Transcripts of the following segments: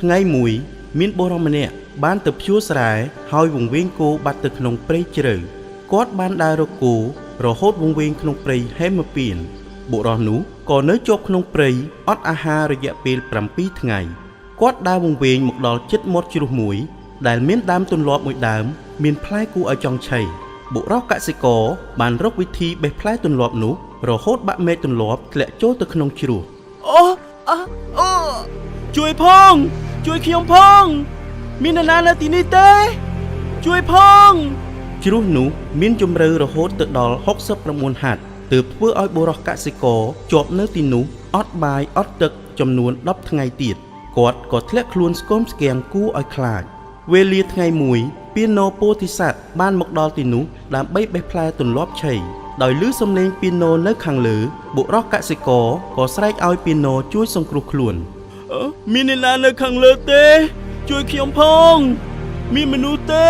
ថ្ងៃមួយមានបុរសម្នាក់បានទៅភ្ជួរស្រែហើយវង្វេងគោបាត់ទៅក្នុងព្រៃជ្រៅគាត់បានដើររកគោរហូតវង្វេងក្នុងព្រៃហេមពៀនបុរសនោះក៏នៅជាប់ក្នុងព្រៃអត់អាហាររយៈពេល7ថ្ងៃគាត់ដើរវង្វេងមកដល់ជិតមាត់ជ្រោះមួយដែលមានដើមទន្លាប់មួយដើមមានផ្លែគួរឲ្យចង់ឆីបុរសកសិករបានរកវិធីបេះផ្លែទន្លាប់នោះរហូតបាក់មែកទន្លាប់ធ្លាក់ចូលទៅក្នុងជ្រោះ អូអអូជួយផង ជួយខ្ញុំផង មាននរណានៅទីនេះទេ ជួយផង ជ្រោះនោះមានជម្រៅរហូតទៅដល់69ហត្ថទើបធ្វើឲ្យបុរសកសិករជាប់នៅទីនោះអត់បាយអត់ទឹកចំនួន10ថ្ងៃទៀតគាត់ក៏ធ្លាក់ខ្លួនស្គមស្គាំងគួរឲ្យខ្លាចវេលាថ្ងៃមួយពាណោពោធិសត្វបានមកដល់ទីនោះដើម្បីបេះផ្លែទន្លាប់ឆីដោយឮសំឡេងពាណោនៅខាងលើបុរសកសិករក៏ស្រែកឲ្យពាណោជួយសង្គ្រោះខ្លួន អឺមានអ្នកណានៅខាងលើទេ ជួយខ្ញុំផង មានមនុស្សទេ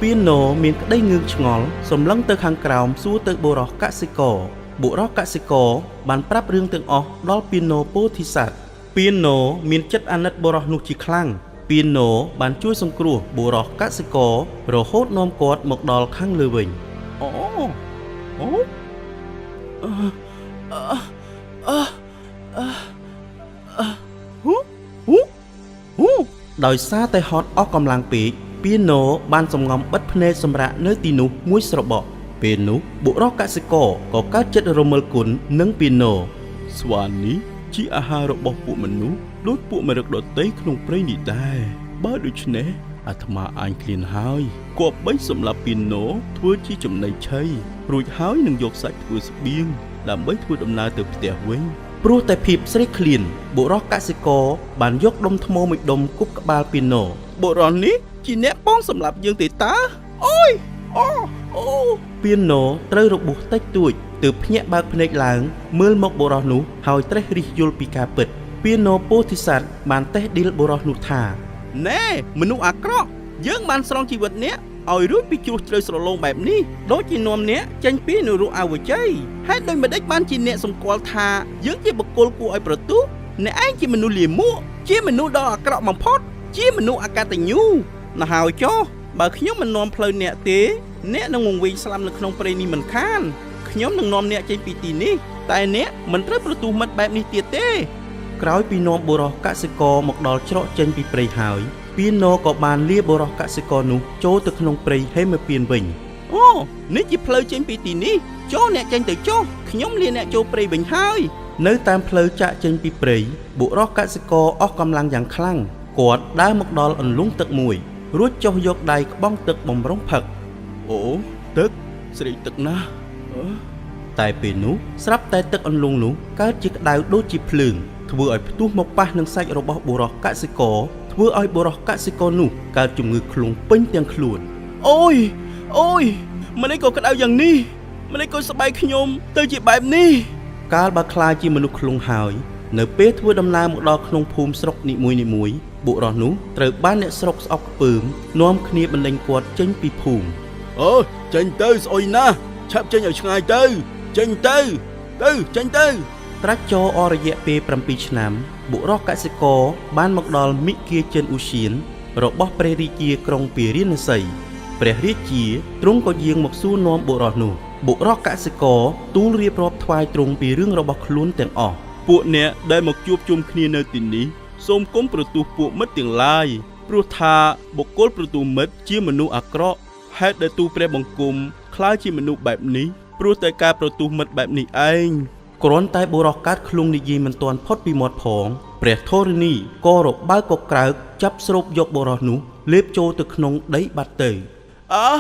ពាណោមានក្តីងឿងឆ្ងល់សម្លឹងទៅខាងក្រោមសួរទៅបុរសកសិករបុរសកសិករបានប្រាប់រឿងទាំងអស់ដល់ពាណោពោធិសត្វពាណោមានចិត្តអាណិតបុរសនោះជាខ្លាំងពាណោបានជួយសង្គ្រោះបុរសកសិកររហូតនាំគាត់មកដល់ខាងលើវិញ អូអូអឺអឺអឺអឺអឺហ៊ូហ៊ូហ៊ូ ដោយសារតែហត់អស់កម្លាំងពេកពាណោបានសំងំបិទភ្នែកសម្រាកនៅទីនោះមួយស្របក់ពេលនោះបុរសកសិករក៏កើតចិត្តរមិលគុណនឹងពាណោ ស្វានេះជាអាហាររបស់ពួកមនុស្សដូចពួកម្រឹកដទៃក្នុងព្រៃនេះដែរបើដូច្នេះអាត្មាអាញឃ្លានហើយគប្បីសម្រាប់ពីណូធ្វើជាចំណីឆីរួចហើយនឹងយកសាច់ធ្វើស្បៀងដើម្បីធ្វើដំណើរទៅផ្ទះវិញ ព្រោះតែភាពស្រេកឃ្លានបុរសកសិករបានយកដុំថ្មមួយដុំគប់ក្បាលពីណូ បុរសនេះជាអ្នកបងសម្រាប់យើងទេតាអូយអូអូ ពីណូត្រូវរបួសតិចតួចទើបភ្ញាក់បើកភ្នែកឡើងមើលមកបុរសនោះហើយត្រេះរិះយល់ពីការពិតពីណូពោធិសត្វបានតេះឌីលបុរសនោះថា ណែមនុស្សអាក្រក់យើងបានស្រង់ជីវិតអ្នកឲ្យរួចពីជ្រោះជ្រៅស្រឡូងបែបនេះដូចជានាំអ្នកចេញពីនរកអវជ័យហេតុដូចម្ដេចបានជាអ្នកសម្គាល់ថាយើងជាបុគ្គលគួរឲ្យប្រទូសអ្នកឯងជាមនុស្សលាមកជាមនុស្សដ៏អាក្រក់បំផុតជាមនុស្សអកតញ្ញូណាស់ហើយចុះបើខ្ញុំមិននាំផ្លូវអ្នកទេអ្នកនឹងវង្វេងស្លាប់នៅក្នុងព្រៃនេះមិនខានខ្ញុំនឹងនាំអ្នកចេញពីទីនេះតែអ្នកមិនត្រូវប្រទូសមិត្តបែបនេះទៀតទេ ក្រោយពីនាំបុរសកសិករមកដល់ច្រកចេញពីព្រៃហើយពីណូក៏បានលាបុរសកសិករនោះចូលទៅក្នុងព្រៃហេមពៀនវិញ អូនេះជាផ្លូវចេញពីទីនេះចូលអ្នកចេញទៅចុះខ្ញុំលាអ្នកចូលព្រៃវិញហើយ នៅតាមផ្លូវចាក់ចេញពីព្រៃបុរសកសិករអស់កម្លាំងយ៉ាងខ្លាំងគាត់ដើរមកដល់អន្លង់ទឹកមួយរួចចុះយកដៃក្បង់ទឹកបំរុងផឹក អូទឹកស្រេកទឹកណាស់អឺ តែពេលនោះស្រាប់តែទឹកអន្លង់នោះកើតជាក្តៅដូចជាភ្លើងធ្វើឲ្យផ្ទុះមកប៉ះនឹងសាច់របស់បុរសកសិករធ្វើឲ្យបុរសកសិករនោះកើតជំងឺឃ្លុងពេញទាំងខ្លួន អូយអូយម្លេចក៏ក្តៅយ៉ាងនេះម្លេចក៏ស្បែកខ្ញុំទៅជាបែបនេះ កាលបើខ្លាចជាមនុស្សឃ្លុងហើយនៅពេលធ្វើដំណើរមកដល់ក្នុងភូមិស្រុកនីមួយៗបុរសនោះត្រូវបានអ្នកស្រុកស្អប់ខ្ពើមនាំគ្នាបណ្ដេញគាត់ចេញពីភូមិ អូចេញទៅស្អុយណាស់ឆាប់ចេញឲ្យឆ្ងាយទៅចេញទៅទៅចេញទៅ ត្រាច់ចរអស់រយៈពេល7ឆ្នាំបុរសកសិករបានមកដល់មិគាចិនឧស្យានរបស់ព្រះរាជាក្រុងពារាណសីព្រះរាជាទ្រង់ក៏យាងមកសួរនាំបុរសនោះបុរសកសិករទូលរៀបរាប់ថ្វាយទ្រង់ពីរឿងរបស់ខ្លួនទាំងអស់ ពួកអ្នកដែលមកជួបជុំគ្នានៅទីនេះសូមគុំប្រទូសពួកមិត្តទាំងឡាយព្រោះថាបុគ្គលប្រទូសមិត្តជាមនុស្សអាក្រក់ហេតុដែលទូលព្រះបង្គំក្លាយជាមនុស្សបែបនេះព្រោះតែការប្រទូសមិត្តបែបនេះឯង គ្រាន់តែបុរសកើតឃ្លុងនិយាយមិនទាន់ផុតពីមាត់ផងព្រះធរណីក៏របើកកក្រើកចាប់ស្រូបយកបុរសនោះលេបចូលទៅក្នុងដីបាត់ទៅ អើ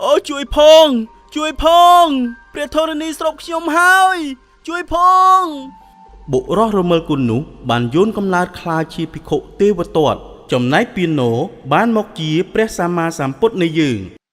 អូជួយផង ជួយផងព្រះធរណីស្រូបខ្ញុំហើយ ជួយផង បុរសរមិលគុណនោះបានយោនកំណើតក្លាយជាភិក្ខុទេវទត្តចំណែកពាណោបានមកជាព្រះសម្មាសម្ពុទ្ធនៃយើង។